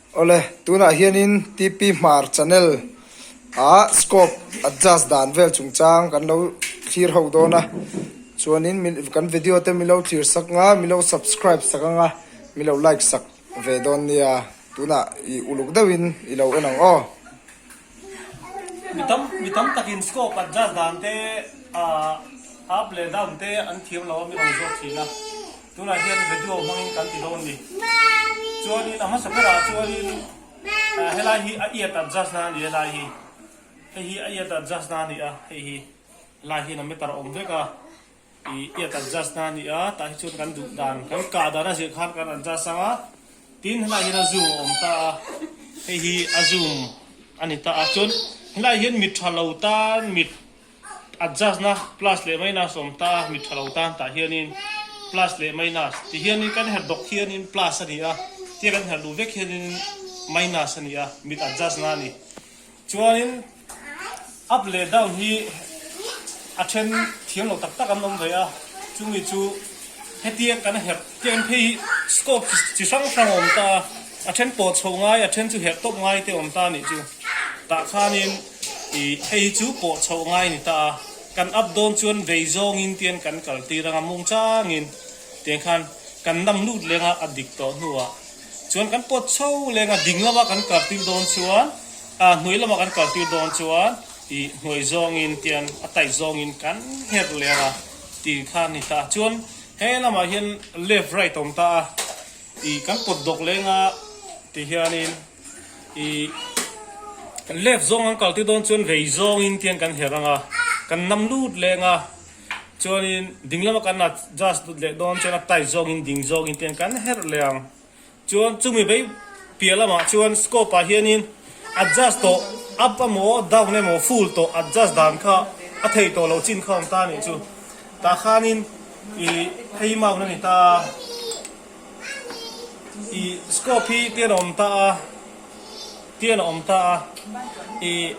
Awle, tunah hianin TP Hmar channel ah scope adjust dan vel chungchang kan lo thlir ho dawn a, chuanin kan video te milo thlir sak nga, milo subscribe sak anga, milo like sak ve dawn nia, tunah i uluk deuhin i lo en ang aw. Mi tam mi tam takin scope adjust dan te ah up leh down te an thiam lo a mi rawn zawt thin a. Tunah hian video hmangin kan ti dawn ni. Chuanin a hmasa berah chuanin helai hi a iat adjust na a ni helai hi. Hei hi a iat adjust na a ni a, hei hi helai hian a meter a awm vek a. Ih iat adjust na a ni a, tah hi chuan kan duh dan, kan kah dan a zir khan kan adjust ang a. Tin helai hian a zoom a awm ta a, hei hi a zoom a ni ta a. Chuan helai hian mit tha lo tan mit Adjust na plus leh minus awm ta a, mit tha lo tan tah hianin plus leh minus ti hianin kan herh dawk hianin plus a ni a, tia kan herh duh vek hianin minus a ni a, mit adjust na a ni. Chuanin up leh down hi a then thiam lo tak tak an awm ve a, chumi chu hetia kan herh tiang phei hi scope chi hrang hrang a awm ta a, a then pawh chhoh ngai a then chu herh tawp ngai te awm ta a nih chu tah khanin. Ih, hei hi chu pawh chhoh ngai ni ta a, kan up dawn chuan vei zawngin tian kan kal tir anga mung changin tiang khan kan nam lut leng a, a dik tawh hnuah chuan kan pawt chho leng a, ding lama kan kal tir dawn chuan ah hnuai lama kan kal tir dawn chuan ih hnuai zawngin tian a tight zawngin kan nghet leng a ti kha ni ta a, chuan he lamah hian left right a awm ta a, ih kan pawt dawk leng a ti hianin. I left zawng an kal tir dawn chuan vei zawngin tiang kan her anga kan nam lut leng a chuanin ding lama kan adjust lut leh dawn chuan a tight zawngin ding zawngin tiang kan her leh ang chuan chumi vei piah lamah chuan scope ah hianin adjust tawh up emaw down emaw full tawh adjust dan kha a thei tawh loh chin kha a awm ta anih chu tah khanin ih hei mount a ni ta a. Ih scope hi tian a awm ta a tian a awm ta a ih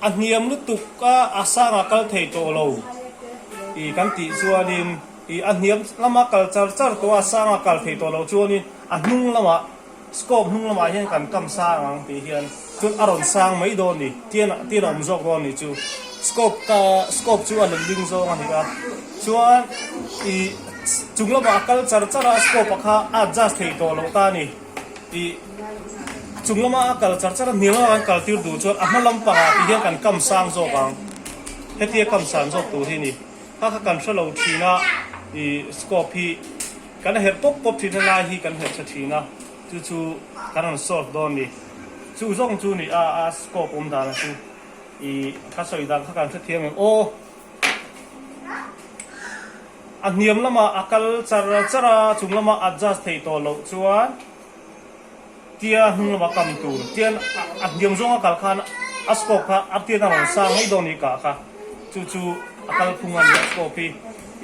a hniam lutuk a a sangah kal thei tawh lo ih kan tih chuanin ih a hniam lama kal char char tawh a a sangah kal thei tawh lo chuanin a hnung lamah scope hnung lamah hian kan kam sang ang tih hian chuan a rawn sang mai dawn a ni tian tian a awm zawk dawn a nih chu scope ka scope chu a letling zawng a ni a chuan ih. Chung lamah a kal char char a, scope a kha a adjust thei tawh loh ta a ni. Ih, chung lama a kal char char a, hniam lama kan kal tir duh chuan a hma lampangah ti hian kan kam sang zawk ang. Hetia kam san zawk tur hi ni. Kha kha kan hre lo thin a, ih, scope hi kan herh pawp pawp thin a lai hi kan herh tha thin a, chu chu kan rawn solve dawn a ni. Chu zawng chu ni a, a scope awm dan chu. Ih, ka sawi dan kha kan hrethiam em aw. A hniam lamah a kal char char a, chung lamah adjust theih tawh loh chuan tia hnung lama kam tur tian a hniam zawnga kal khan a scope kha a tian a rawn sang mai dawn i kah kha chu chu a kal phung a ni a scope hi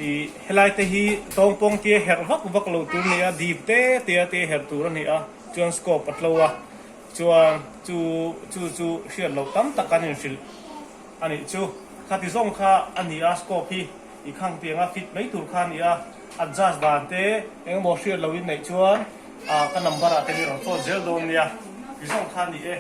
ih helai te hi tawngpawng tia herh vak vak lo tur a ni a dip te te a te herh tur a ni a chuan scope a tlo a chuan chu chu chu hriat loh tam tak an inhrilh a nih chu khati zawng kha a ni a scope hi. I khang tianga fit mai tur kha a ni a, adjust dan te eng emaw hriat loin neih chuan ka number ah te mi rawn phone zel dawn nia, ti zawng kha a ni e.